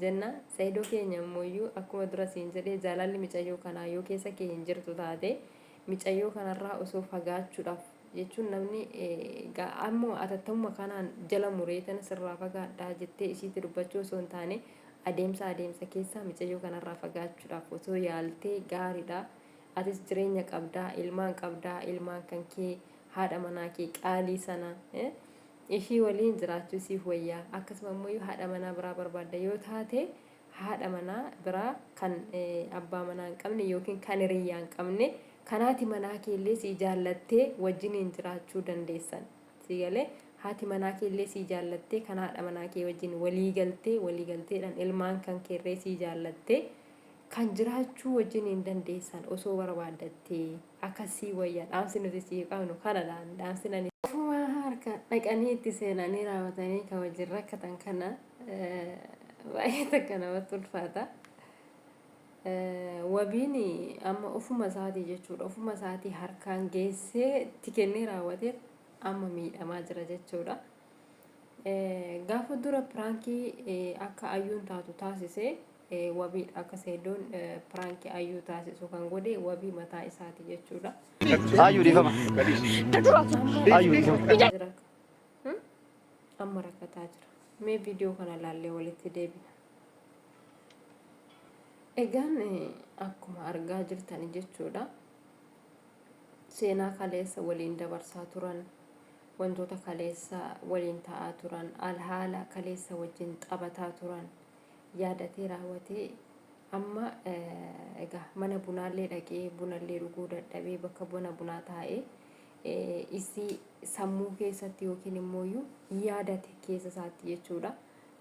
Jenna. Saidoo keenya ammoyyuu akkuma dura siin jedhe jaalalli micayyoo kanaa yoo keessa kee hin jirtu taate micayyoo kanarraa osoo fagaachuudhaaf jechuun namni egaa ammoo atattamuma kanaan jala muree tana sirraa fagaadhaa jettee isiitti dubbachuu osoo hin taane adeemsa adeemsa keessa micayyoo kanarraa fagaachuudhaaf osoo yaaltee gaariidha. Atis jireenya qabdaa, ilmaan qabdaa, ilmaan kan kee haadha manaa kee qaalii sana Ishii waliin jiraachuu siif wayya. Akkasuma immoo yoo haadha manaa biraa barbaadda yoo taate haadha manaa biraa kan abbaa manaa hin qabne yookiin kan hiriyyaa hin qabne kan haati manaa kee illee sii jaallattee wajjiniin jiraachuu dandeessan. Sii galee haati manaa kee illee sii jaallattee kan haadha manaa kee wajjin walii galtee walii galteedhaan ilmaan kan keerree sii jaallattee kan jiraachuu wajjiniin dandeessan osoo barbaaddattee akkasii wayya dhaamsi nuti sii qabnu kanadha dhaamsi nani. Ofuma harka dhaqanii itti seenanii raawwatanii kan wajjin rakkatan kana baay'ee takka namatti ulfaata. Wabiin amma ofuma isaatii jechuudha. Ofuma isaatii harkaan geessee itti kennee raawwatee amma miidhamaa jira jechuudha. Gaafa dura piraankii akka ayyuun taatu taasise wabiidha. Akka seedoon piraankii ayyuu taasisu kan godhe wabii mataa isaati jechuudha. Ayyuu dhiifama. Ayyuu dhiifama. Jira. Amma rakkataa jira. Mee viidiyoo kana laallee walitti deebina. Egaan akkuma argaa jirtan jechuudha. Seenaa kaleessa waliin dabarsaa turan, wantoota kaleessa waliin ta'aa turan, alhaala kaleessa wajjin taphataa turan yaadatee raawwatee amma egaa mana bunaallee dhaqee bunallee dhuguu dadhabee bakka mana bunaa taa'ee isii sammuu keessatti yookiin immooyyuu yaadate keessa isaatti jechuudha.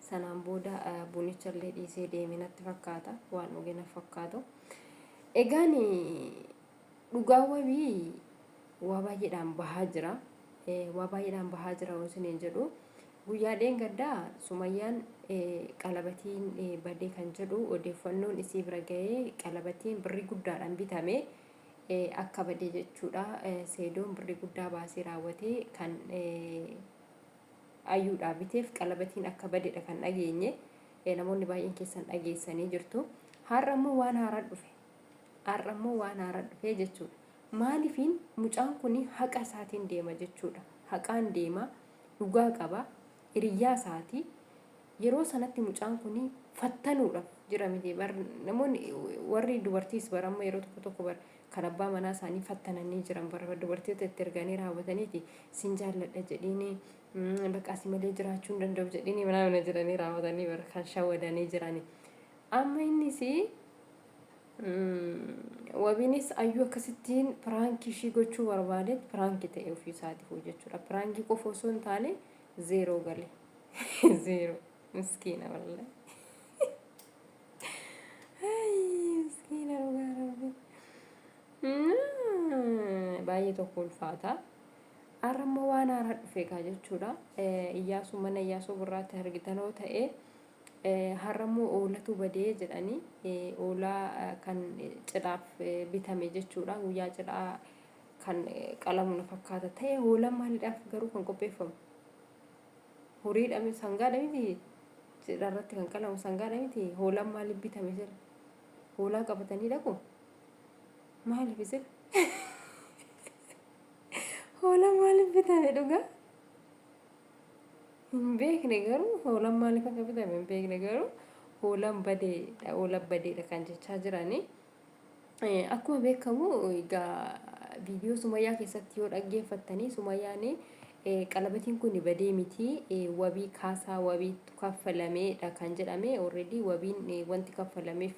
Sanaan booda bunichallee dhiisee deeme natti fakkaata waan dhuge na fakkaatu. Egaan Dhugaa wabii waa baay'eedhaan bahaa jira. Waa baay'eedhaan bahaa jira yoo isiniin jedhu guyyaa dheengaddaa Sumayyaan qalabatiin badee kan jedhu odeeffannoon isii bira ga'ee qalabatiin birrii guddaadhaan bitame akka badee jechuudha. Seedoon birrii guddaa baasee raawwatee kan ayyuudhaa biteef qalabatiin akka badedha kan dhageenye. Namoonni baay'een keessan dhageessanii jirtu. Har'a immoo waan haaraa dhufe. Har'a immoo waan haaraa dhufee jechuudha. Maalifiin mucaan kun haqa isaatiin deema jechuudha. Haqaan deema, dhugaa qaba, hiriyyaa isaati. Yeroo sanatti mucaan kun fattanuudhaaf jira miti. Bar namoonni warri dubartiis bar amma yeroo tokko tokko bar kan abbaa manaa isaanii fattananii jiran bar dubartoota itti erganii raawwataniiti sin jaalladha jedhiini bakka asi malee jiraachuu hin danda'u jedhiini manaa jedhanii raawwatanii bar kan shawadanii jirani. Amma innis Wabiinis ayyuu akkasittiin piraankii ishii gochuu barbaadeet piraankii ta'e ofii isaatiif jechuudha. Piraankii qofa osoo hin taane zeeroo gale. Zeeroo. Miskiina wallahi. Miskiina dhugaa rabbi. Baay'ee tokko ulfaata. Har'a immoo waan haaraa dhufe egaa jechuudha. Iyyaasuu mana Iyyaasuu birraatti argitanoo ta'e Har'ammoo oolatu badee jedhanii oolaa kan cidhaaf bitame jechuudha. Guyyaa cidhaa kan qalamu na fakkaata. Ta'e hoolaan maaliidhaaf garuu kan qopheeffamu? Horiidha miti sangaadha miti cidha irratti kan qalamu sangaadha miti hoolaan maaliif bitame sila? Hoolaa qabatanii dhaqu? Maaliif sila? Hoolaan maaliif bitame dhugaa? Hin beekne garuu hoolaan maaliif akka bitame hin beekne garuu hoolaan badeedha hoolaan badeedha kan jechaa jiranii. Akkuma beekamu egaa viidiyoo Sumayyaa keessatti yoo dhaggeeffattanii Sumayyaan qalabatiin kun badee miti wabii kaasaa wabiitu kaffalameedha kan jedhame already wabiin wanti kaffalameef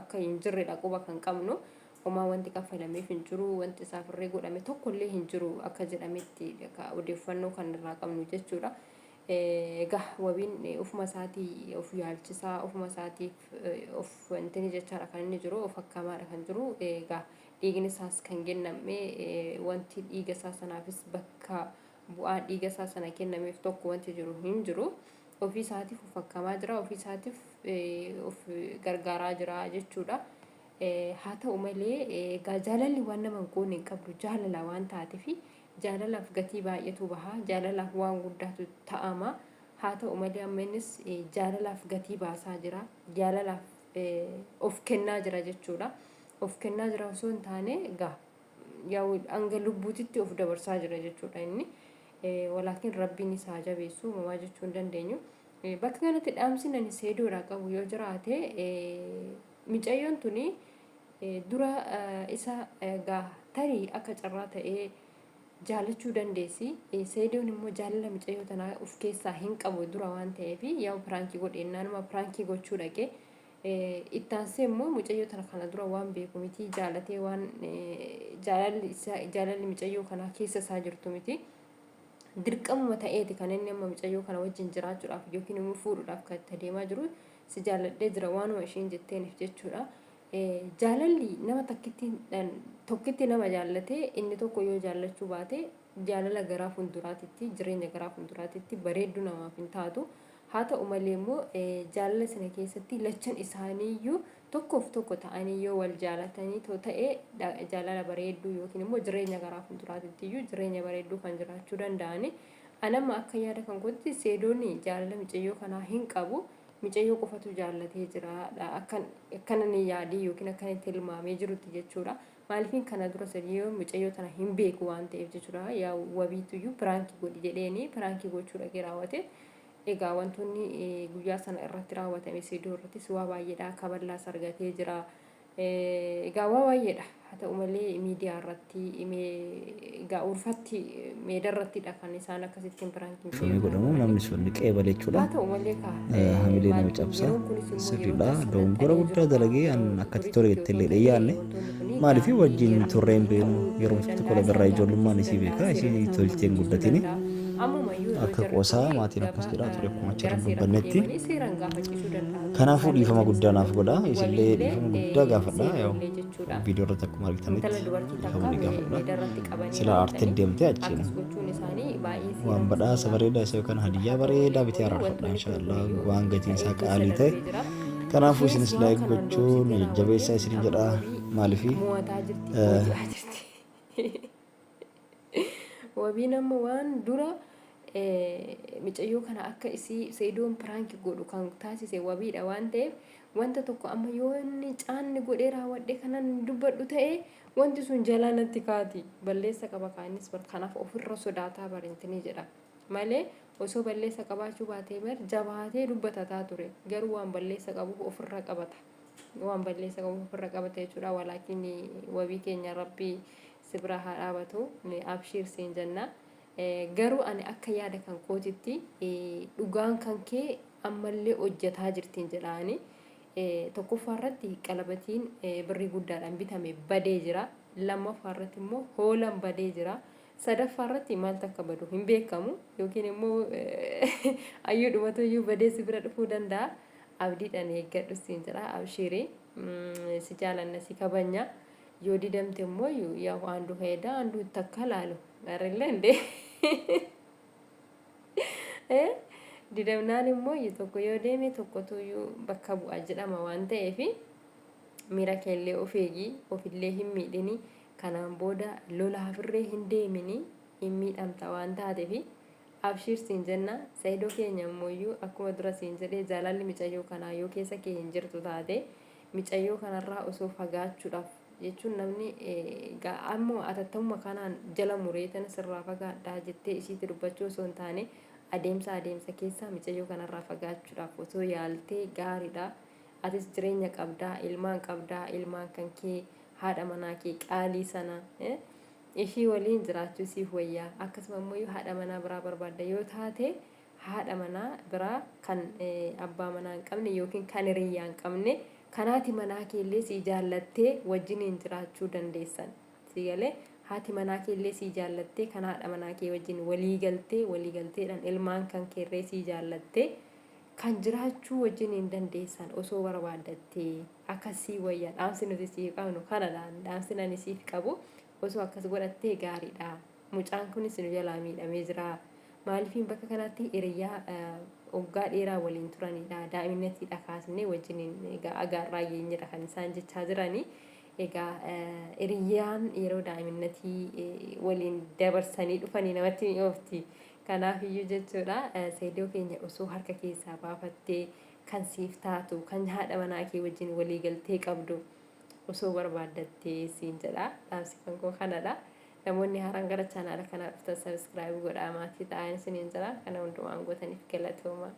akka hin jirredha quba kan qabnu. Homaa wanti kaffalameef hin jiru, wanti isaaf irree godhame tokko illee hin jiru akka jedhametti odeeffannoo kan irraa qabnu jechuudha. Egaa wabiin ofuma isaatii of yaalchisaa, ofuma isaatiif of wantini jechaadha kan inni jiru, of akkamaadha kan jiru. Egaa dhiigni isaas kan kenname wanti dhiiga isaa sanaafis bakka bu'aa dhiiga isaa sana kennameef tokko wanti jiru hin jiru. Ofii isaatiif of akkamaa jira, ofii isaatiif of gargaaraa jira jechuudha. Haa ta'u malee egaa jaalalli waan nama hin goone hin qabdu jaalala waan taateef jaalalaaf gatii baay'eetu baha jaalalaaf waan guddaatu ta'ama Haa ta'u malee amma innis jaalalaaf gatii baasaa jira. Jaalalaaf of kennaa jira jechuudha. Of kennaa jira osoo hin taane egaa yaa'u hanga lubbuutitti of dabarsaa jira jechuudha inni. Walaakin rabbiin isa haa jabeessu uumamaa jechuu hin dandeenyu. Bakka kanatti dhaamsi nani seedoodhaa qabu yoo jiraate micayyoon tuni dura isa egaa tarii akka carraa ta'ee jaalachuu dandeessi. Seedoon immoo jaalala micayyoo tanaa of keessaa hin qabu dura waan ta'eef yaa'u piraankii godhe naanuma piraankii gochuu dhaqe. Ittaansee immoo mucayyoo tana kana dura waan beeku miti jaalatee waan jaalalli isaa jaalalli micayyoo kanaa keessa isaa jirtu miti. Dirqamuma ta'eeti kan inni amma micayyoo kana wajjin jiraachuudhaaf yookiin immoo fuudhuudhaaf kan itti adeemaa jiru si jaaladhee jira waanuma isheen jetteeniif jechuudha. Jaalalli nama tokkitti nama jaallatee inni tokko yoo jaallachuu baate jaalala garaa fuulduraatitti jireenya garaa fuulduraatitti bareedduu namaaf hin taatu. Haa ta'u malee immoo jaalala sana keessatti lachan isaaniiyyuu tokkoof tokko ta'anii yoo wal jaalatanii too ta'e jaalala bareedduu yookiin immoo jireenya garaa fuulduraatitti iyyuu jireenya bareedduu kan jiraachuu danda'ani. Anamma akka yaada kan kootti seedoon jaalala micayyoo kanaa hin qabu. Micayyoo qofatu jaallatee jira akkan akkanan yaadee yookiin akkan itti tilmaamee jirutti jechuudha. Maaliifin kana dura sadiyyoo micayyoo tana hin beeku waan ta'eef jechuudha. Yaa wabiituyyuu piraankii godhi jedheeni piraankii gochuu dhaqee raawwate. Egaa wantoonni guyyaa sana irratti raawwatame Seedoo irrattis waa baay'eedha. Kaballaas argatee jira. Egaa waa baay'eedha. Haa ta'u malee miidiyaa irratti egaa urfatti meeda irrattidha kan isaan akkasittiin piraankiin Shomii godhamu namni sun ni qeebale jechuudha. Haa ta'u malee kaa Hamilee nama maal cabsa. yeroon kunis immoo yeroo Sirriidha. tasa Dogongora maxxanee guddaa jirudha. dalagee an akkatti tole jettee illee hin yaadne. Wantoonni Maaliif kun wajjin gaaffiin turree hin beeknu ta'uu yeroo tokko danda'a, lafarraa isaan ijoollummaan gaafachuu isii danda'a, beeka seera isii isaan tolchee hin gaafachiisuu guddatini. danda'a. Ammumayyuu yeroo Akka jarri qoosaa kun maatiin akkas gaba jedhaa ture akkuma gara achirra seeraatti dubbannetti. deemanii seeraan gaafachiisuu danda'a. Kanaafuu Isaan dhiifama lachan guddaa naaf isaanii godha. Isillee wabiillee dhiifama guddaa gaafadha. Yaa'u seedoollee jechuudha. viidiyoo irratti akkuma Intala argitanitti dubartii dhiifama takka ni gaafadha. meedarratti qabanii Silaa aartee raawwatanii deemtee achiin akkas gochuun isaanii baay'ee waan seera badhaasa seera bareedaa isa yookaan hadiyyaa haa ta'u bareedaa malee bitee immoo araarfadha wantoonni kun inshaallah kuniyyuu waan gatiin ta'ee isaa keessa qaalii ta'e. darbee jira. Kanaafuu Isheenis isinis waan like kanaan gochuun doorsitee jajjabeessaa raawwattee isinin amma jedha wabii maaliifi mo'ataa jirti booji'aa jirti. Wabiin amma waan dura micayyoo kana akka isii Sa'idoon piraanki godhu kan taasise wabiidha waan ta'eef wanta tokko amma yoo inni caanni godhee raawwadhe kanan dubbadhu ta'e wanti sun jalaa natti kaati balleessa qaba kaanis bar kanaaf ofirra sodaataa barintinii jedha malee osoo balleessa qabaachuu baatee bar jabaatee dubbatataa ture garuu waan balleessa qabuuf ofirra qabata waan balleessa qabuuf ofirra qabata jechuudha walaakin wabii keenya rabbii si bira haa dhaabatu abshiir siin jenna Garuu ani akka yaada kan kootitti dhugaan kan kee ammallee hojjataa jirtiin jedha ani. Tokkoffaa irratti qalabatiin birrii guddaadhaan bitame badee jira. Lammaffaa irratti immoo hoolaan badee jira. Sadaffaa irratti maaltu akka badu hin beekamu yookiin immoo ayyuudhumatu iyyuu badee si bira dhufuu danda'a. Abdiidhaan eeggadhu siin jedha abshiirii si jaalanna si kabanya. Yoo didamte immoo yaa'u aandu heedaa aandu itti akka laalu. Arille እንዴ didamnaan immoo tokko yoo deeme tokkotu iyyuu bakka bu'a jedhama waan ta'eef miira keellee of eegi ofillee hin miidhini kanaan booda lolaafirree hin deemini hin miidhamta waan taateef abshiir siin jenna saidoo keenya immoo akkuma dura siin jedhee jaalalli micayyoo kanaa yoo keessa kee hin jirtu taate micayyoo kanarraa osoo fagaachuudhaaf jechuun namni egaa ammoo atattamuma kanaan jala muree tana sirraa fagaadhaa jettee ishiitti dubbachuu osoo hin taane adeemsa adeemsa keessa micayyoo kanarraa fagaachuudhaaf osoo yaaltee gaariidha. Atis jireenya qabdaa, ilmaan qabdaa, ilmaan kan kee haadha manaa kee qaalii sana ishii waliin jiraachuu siif wayyaa. Akkasuma immoo haadha manaa biraa barbaadda yoo taate haadha manaa biraa kan abbaa manaa hin qabne yookiin kan hiriyyaa hin qabne kan haati manaa keellee sii jaallattee wajjiniin jiraachuu dandeessan. Sii galee haati manaa keellee sii jaallattee kan haadha manaa kee wajjin walii galtee walii galteedhaan ilmaan kan keerree sii jaallattee kan jiraachuu wajjiniin dandeessan osoo barbaaddattee akkasii wayya dhaamsi nuti siif qabnu kanadha dhaamsi nani siif qabu osoo akkas godhattee gaariidha. Mucaan kunis nu jalaa miidhamee jira. Maaliifiin bakka kanatti hiriyyaa waggaa dheeraa waliin turanidha. Daa'iminatiidha kaasnee wajjiniin egaa agaarraa geenyedha kan isaan jechaa jiranii. Egaa hiriyyaan yeroo daa'iminnatii waliin dabarsanii dhufanii namatti mi'oofti. Kanaaf iyyuu jechuudha Saidoo keenya osoo harka keessaa baafattee kan siif taatu kan haadha manaa kee wajjin walii galtee qabdu osoo barbaaddattee siin jedha. Dhaamsi kan koo kanadha. Namoonni haaraan gara chaanaala kanaa dhuftan subscribe godhaa maatii ta'aa isiniin jedha. Kana hundumaan gootaniif galatooma.